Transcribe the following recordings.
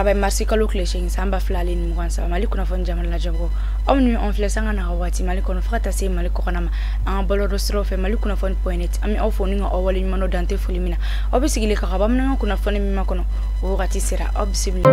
Araba marsi kalo tile 8 san 2023 Mali kunnafoni jamana lajɛbɔ aw ni an filɛ sanga na waati Mali kɔnɔ fo ka taa se Mali kɔkana ma an ka bɔlɔlɔ siraw fɛ Mali kunnafoni point net an bɛ aw fo ni ka aw waleɲuman dɔn dan tɛ foli min na aw bɛ sigilen ka bamanankan kunnafoni min makɔnɔ o wagati sera aw bisimila.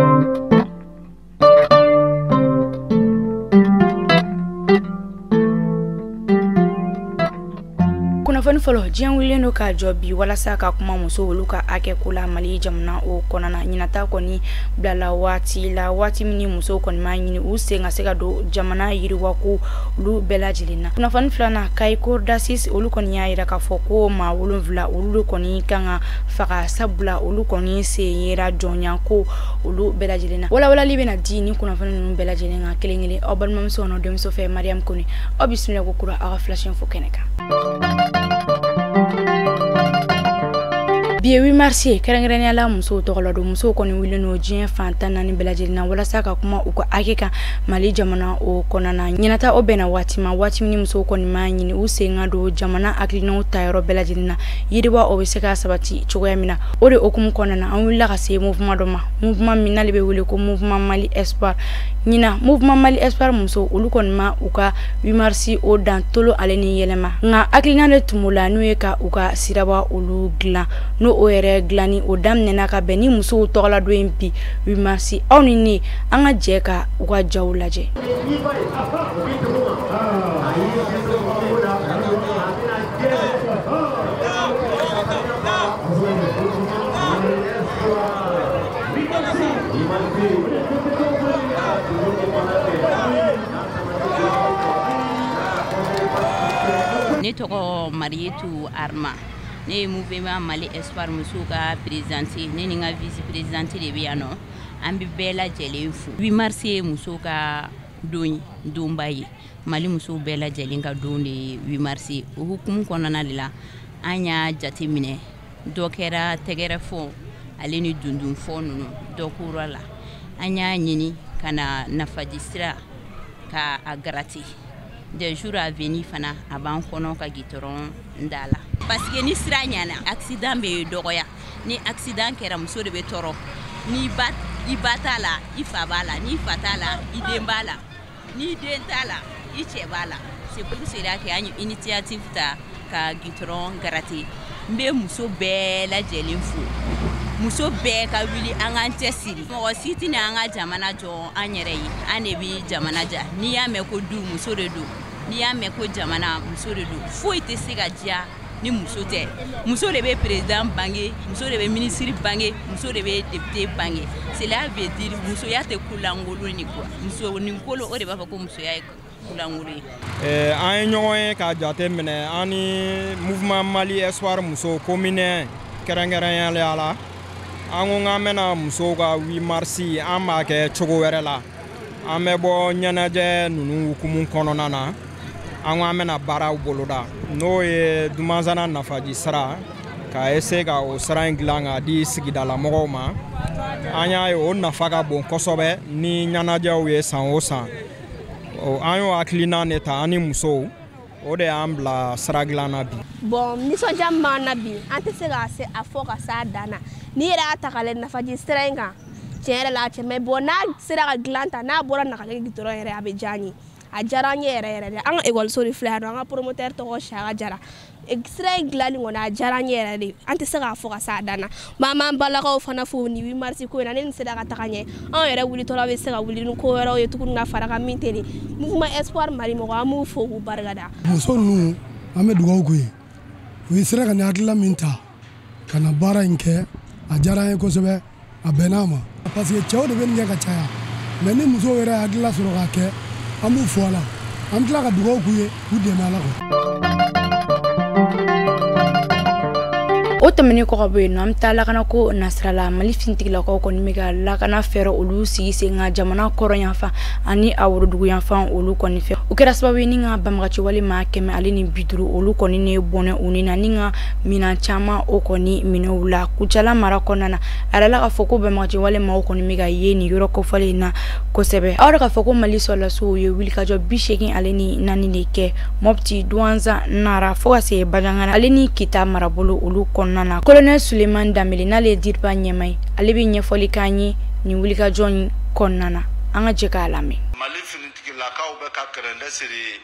Kunnafoni fɔlɔ diɲɛ wulilen don k'a jɔ bi walasa ka kuma musow olu ka hakɛ ko la Mali jamana o kɔnɔna ɲinata kɔni bilala waati la waati min ni musow kɔni m'a ɲini u sen ka se ka don jamana yiriwako olu bɛɛ lajɛlen na. Kunnafoni filanan Kayi cour d'assises olu kɔni y'a jira k'a fɔ ko maa 7 olu de kɔni kan ka faga sabula olu kɔni sen yera jɔnya ko olu bɛɛ lajɛlen na. Walawalali bɛna di ni kunnafoni ninnu bɛɛ lajɛlen kan kelen kelen aw balimamuso n'aw denmuso fɛ Mariam Kone aw bisimila ko kura aw ka flash info kɛnɛ kan. Bi ye 8 mars ye kɛrɛnkɛrɛnnenya la musow tɔgɔ la don musow kɔni wulilen don diɲɛ fan 14 bɛɛ lajɛlen na walasa ka kuma u ka hakɛ kan Mali jamana o kɔnɔna na. Ɲinata o bɛnna waati ma waati min musow kɔni m'a ɲini u sen ka don jamana hakilinaw tayɔrɔ bɛɛ lajɛlen na yiriwa o bɛ se ka sabati cogoya min na. O de hukumu kɔnɔna na an wulila ka se mouvement dɔ ma mouvement min n'ale bɛ wele ko mouvement Mali Espoir. Ɲina mouvement Mali Espoir musow olu kɔni ma u ka 8 mars o dan tolo ale ni yɛlɛma nka hakilina de tun b'o la n'o ye ka u ka siraba olu dilan n'o o yɛrɛ dilanni o daminɛna ka bɛn ni musow tɔgɔla don in bi 8 mars aw ni ne an ka jɛ ka u ka jaw lajɛ. Ne tɔgɔ Marietou Arma. Ne ye mouvement Mali Espoir musow ka présidente ne ni n ka vice présidente de bɛ yan nɔ an bɛ bɛɛ lajɛlen fo. 8 mars ye musow ka don donba ye Mali musow bɛɛ lajɛlen ka don de ye 8 mars ye o hukumu kɔnɔna de la an y'a jate minɛ dɔ kɛra tɛgɛrɛ fɔ ale ni dundun fɔ ninnu dɔ kura la an y'a ɲini ka na nafaji sira ka a garati des jours à venir fana a b'an kɔnɔ ka gitɔrɔn da la parce que ni sira ɲɛna accident bɛ dɔgɔya ni accident kɛra muso de bɛ tɔɔrɔ ni i ba t'a la i fa b'a la ni fa t'a la i den b'a la ni den t'a la i cɛ b'a la c'est pour cela que an ye initiative ta ka gitɔrɔn garati n bɛ muso bɛɛ lajɛlen fo muso bɛɛ ka wuli an k'an cɛsiri mɔgɔ si tɛna an ka jamana jɔ an yɛrɛ ye an de bɛ jamana ja n'i y'a mɛn ko du muso de don n'i y'a mɛn ko jamana muso de don foyi tɛ se ka diya ni muso tɛ muso de bɛ président bange muso de bɛ ministre bange muso de bɛ député bange cela veut dire musoya tɛ kulankolon ni quoi muso ni kolo o de b'a fɔ ko musoya ye kulankolon ye. An ye ɲɔgɔn ye k'a jate minɛ an ni mouvement Mali Espoir musow commune kɛrɛnkɛrɛnnenya la an ko k'an bɛna musow ka 8 mars an b'a kɛ cogo wɛrɛ la an bɛ bɔ ɲɛnajɛ ninnu hukumu kɔnɔna na an ko an bɛna baaraw boloda n'o ye Dumansana nafaji sira ka essayer ka o sira in dilan k'a di sigidalamɔgɔw ma an y'a ye o nafa ka bon kosɛbɛ ni ɲɛnajɛw ye san o san an y'o hakilina de ta an ni musow o de y'an bila sira dilan na bi. Bon nisɔndiya min b'an na bi an tɛ se ka se a fɔ ka s'a dan na n'i yɛrɛ y'a ta k'a lajɛ nafaji sira in kan tiɲɛ yɛrɛ la a cɛ mais bon n'a sera ka dilan ta n'a bɔra na ka kɛ gitɔrɔn yɛrɛ a bɛ diya an ye a diyara an ye yɛrɛ yɛrɛ de an ka ekɔliso de filɛ yan nɔ an ka promoteur tɔgɔ Saka Jara sira in dilanni kɔni a diyara an ye yɛrɛ de an tɛ se k'a fɔ ka s'a dan na mais an b'an balakaw fana fo ni 8 mars ko in na ne ni sera ka taga ɲɛ anw yɛrɛ wulitɔla bɛ se ka wuli ni ko wɛrɛw ye tuguni ka fara kan min tɛ nin mouvement Espoir Mali mɔgɔ an b'u fo k'u barikada. Muso ninnu an bɛ dugawu k'u ye u ye sera ka nin hakilina min ta ka na baara in kɛ a diyara an ye kosɛbɛ a bɛnna a ma parce que cɛw de bɛ nin kɛ ka caya mais ni musow yɛrɛ ye hakilina sɔrɔ k'a kɛ an b'u fo a la an bɛ tila ka dugawu k'u ye k'u dɛmɛ ala kɔ. O tɛmɛnen kɔ ka bɔ yen nɔ an bɛ taa lakanako nasira la Mali finitigilakaw kɔni bɛ ka lakana fɛɛrɛ olu sigi sen kan jamana kɔrɔn yanfan ani a worodugu yanfan olu kɔni fɛ o kɛra sababu ye ni ka banbagaci wale maa 150 olu kɔni ne bɔnɛ u ni na ni ka minɛn caman o kɔni minɛ u la Kucala mara kɔnɔna na a yɛrɛ la k'a fɔ ko banbagaci wale maaw kɔni bɛ ka ye nin yɔrɔ kofɔlen in na kosɛbɛ aw yɛrɛ k'a fɔ ko Mali sɔrɔdasiw ye wulikajɔ 84 de kɛ Mopti Douentza Nara fo ka se Bandiagara ale ni Kita marabolo olu kɔnɔna na. Colonel Suleiman Dambele n'ale ye DIRPA ɲɛmaa ye, ale bɛ ɲɛfɔli k'an ye nin wulikajɔ in kɔnɔna na. An ka jɛ k'a lamɛn. Mali finitigilakaw bɛ ka gɛrɛndɛ siri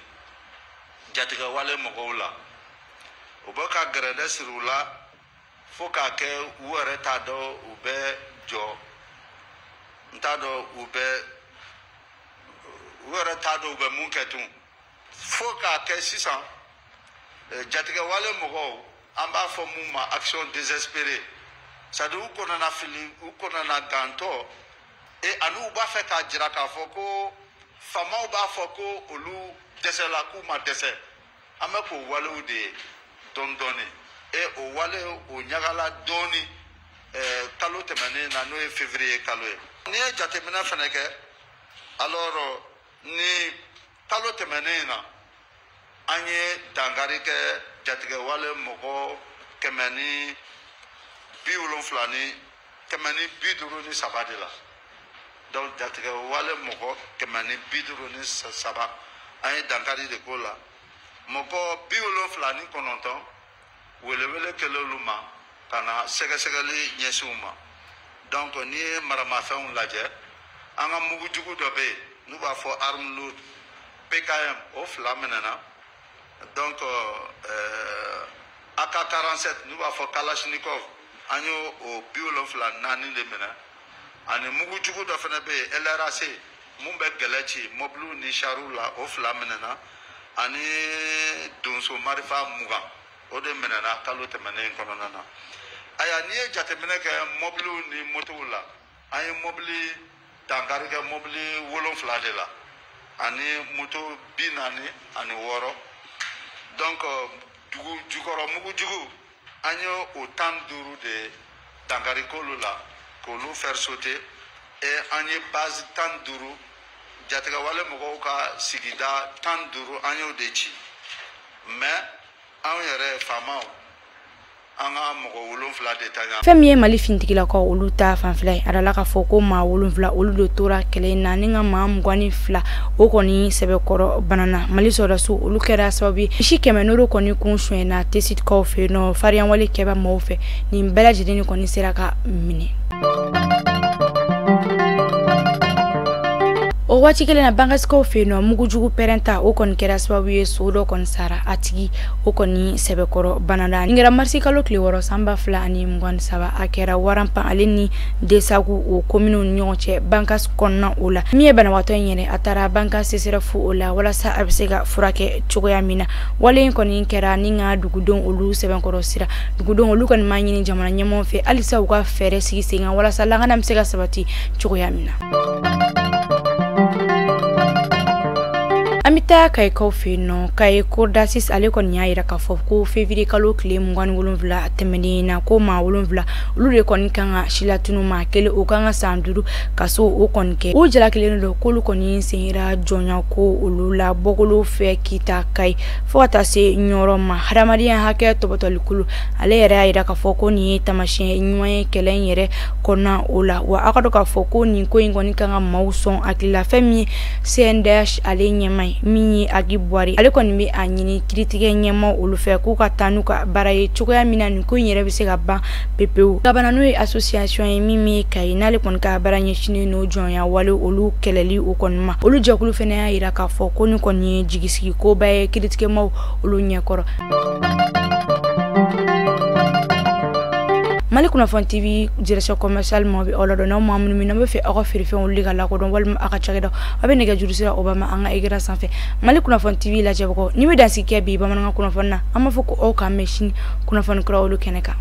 jatigɛwale mɔgɔw la. U bɛ ka gɛrɛndɛ siri u la fo k'a kɛ u yɛrɛ t'a dɔn u bɛ jɔ, n t'a dɔn u bɛ u yɛrɛ t'a dɔn u bɛ mun kɛ tun. Fo k'a kɛ sisan jatigɛwale mɔgɔw, an b'a fɔ mun ma action désespérée, c'est à dire u kɔnɔna fili, u kɔnɔna gantɔ. Et ani u b'a fɛ k'a jira k'a fɔ ko faamaw b'a fɔ ko olu dɛsɛla, k'u ma dɛsɛ. An bɛ k'o walew de ye dɔɔni dɔɔni, et o wale o ɲagala dɔɔni kalo tɛmɛnen na, n'o ye février kalo ye. N'i ye jateminɛ fɛnɛ kɛ, alors ni kalo tɛmɛnen na, an ye dankari kɛ jatigɛwale mɔgɔ 170 ni 153 de la. Donc jatigɛwale mɔgɔ 153, an ye dankari de k'o la. Mɔgɔ 79 welewele kɛlen olu ma ka na sɛgɛsɛgɛli ɲɛsin u ma. Donc n'i ye maramafɛnw lajɛ, an ka mugujugu dɔ bɛ yen n'u b'a fɔ arme lourde PKM, o 2 minɛna. Donc AK-47 n'u b'a fɔ Kalashnikov, an y'o o 74 de minɛ. Ani mugujugu dɔ fana bɛ yen LRAC, mun bɛ gɛlɛ ci mɔbiliw ni sariw la, o 2 minɛna. Ani donso marifa 20, o de minɛna kalo tɛmɛnen kɔnɔna na. Ayiwa, n'i ye jateminɛ kɛ mɔbiliw ni motow la, an ye mɔbili dankari kɛ mɔbili 7 de la, ani moto 46. Donc dugu jukɔrɔ mugujugu, an ye o 15 de dankari k'olu la, k'olu faire sauter. Et an ye base 15, jatigɛwale mɔgɔw ka sigida 15, an y'o de ci. Mais anw yɛrɛ faamaw, an ka mɔgɔ 7 de ta ɲa. Fɛn min ye Mali finitigilakaw olu ta fanfɛla ye, a dala k'a fɔ ko maa 7 olu de tora kɛlɛ in na, ni ka maa 22 o kɔni sɛbɛkɔrɔ banana. Mali sɔrɔdasiw olu kɛra sababu ye misi 100 n'olu kɔni kun sonyɛna Tesitikaw fɛ yen nɔ, fariyanwale kɛba maaw fɛ. Nin bɛɛ lajɛlen kɔni sera ka minɛ. O waati kelen na, Bankasikaw fɛ yen nɔ, mugujugu pɛrɛnta o kɔni kɛra sababu ye so dɔ kɔni sara, a tigi o kɔni sɛbɛkɔrɔ banana. Nin kɛra marisi kalo tile 6 san 2023. A kɛra Waranpan ale ni Desagu o kominiw ni ɲɔgɔn cɛ Bankas kɔnɔna o la. Min ye banabagatɔ in yɛrɛ, a taara Bankas CSRéf o la walasa a bɛ se ka furakɛ cogoya min na. Wale in kɔni kɛra ni ka dugudenw olu sɛbɛnkɔrɔ sira. Dugudenw olu kɔni m'a ɲini jamana ɲɛmɔgɔw fɛ halisa u ka fɛɛrɛ sigi sen kan walasa lakana bɛ se ka sabati cogoya min na. An bɛ taa Kayikaw fɛ yen nɔ. Kayi cour d'assises ale kɔni y'a jira k'a fɔ ko février kalo tile 27 tɛmɛnen na, ko maa 7 olu de kɔni kan ka silatunu, maa 1 o kan ka san 5 kaso o kɔni kɛ. O jalakilen don k'olu kɔni sen yera jɔnya ko olu la bɔkolo fɛ Kita Kayi fo ka taa se Ɲɔrɔ ma. Hadamadenya hakɛ tɔbɔtɔlikulu ale yɛrɛ y'a jira k'a fɔ ko nin ye taamasiyɛn ɲuman ye kɛlɛ in yɛrɛ kɔnɔna o la. Wa a ka dɔn k'a fɔ ko nin ko in kɔni kan ka maaw sɔn hakili la. Fɛn min ye CNDH ale ɲɛmaa ye, min ye Agi Buwari, ale kɔni bɛ a ɲini kiiritigɛ ɲɛmaa olu fɛ k'u ka taa n'u ka baara ye cogoya min na nin ko in yɛrɛ bɛ se ka ban pepewu. Kabana n'o ye association ye min bɛ Kayi, n'ale kɔni ka baara ɲɛsinnen n'o jɔnya wale olu kɛlɛli o kɔni ma. Olu jɛkulu fana y'a jira k'a fɔ ko nin kɔni ye jigisigi koba ye kiiritigɛmaw olu ɲɛkɔrɔ. Mali Kunnafoni TV direction commerciale maaw bɛ aw ladɔn, n'aw maa minnu n'aw bɛ fɛ aw ka feerefɛnw olu ka lakodɔn walima aw ka cakɛdaw, aw bɛ nɛgɛjuru sira o ba ma an ka écran sanfɛ. Mali Kunnafoni TV lajɛbagaw, ni bɛ dansigi kɛ bi bamanankan kunnafoni na, an b'a fɔ ko aw k'an mɛn sini kunnafoni kura olu kɛnɛ kan.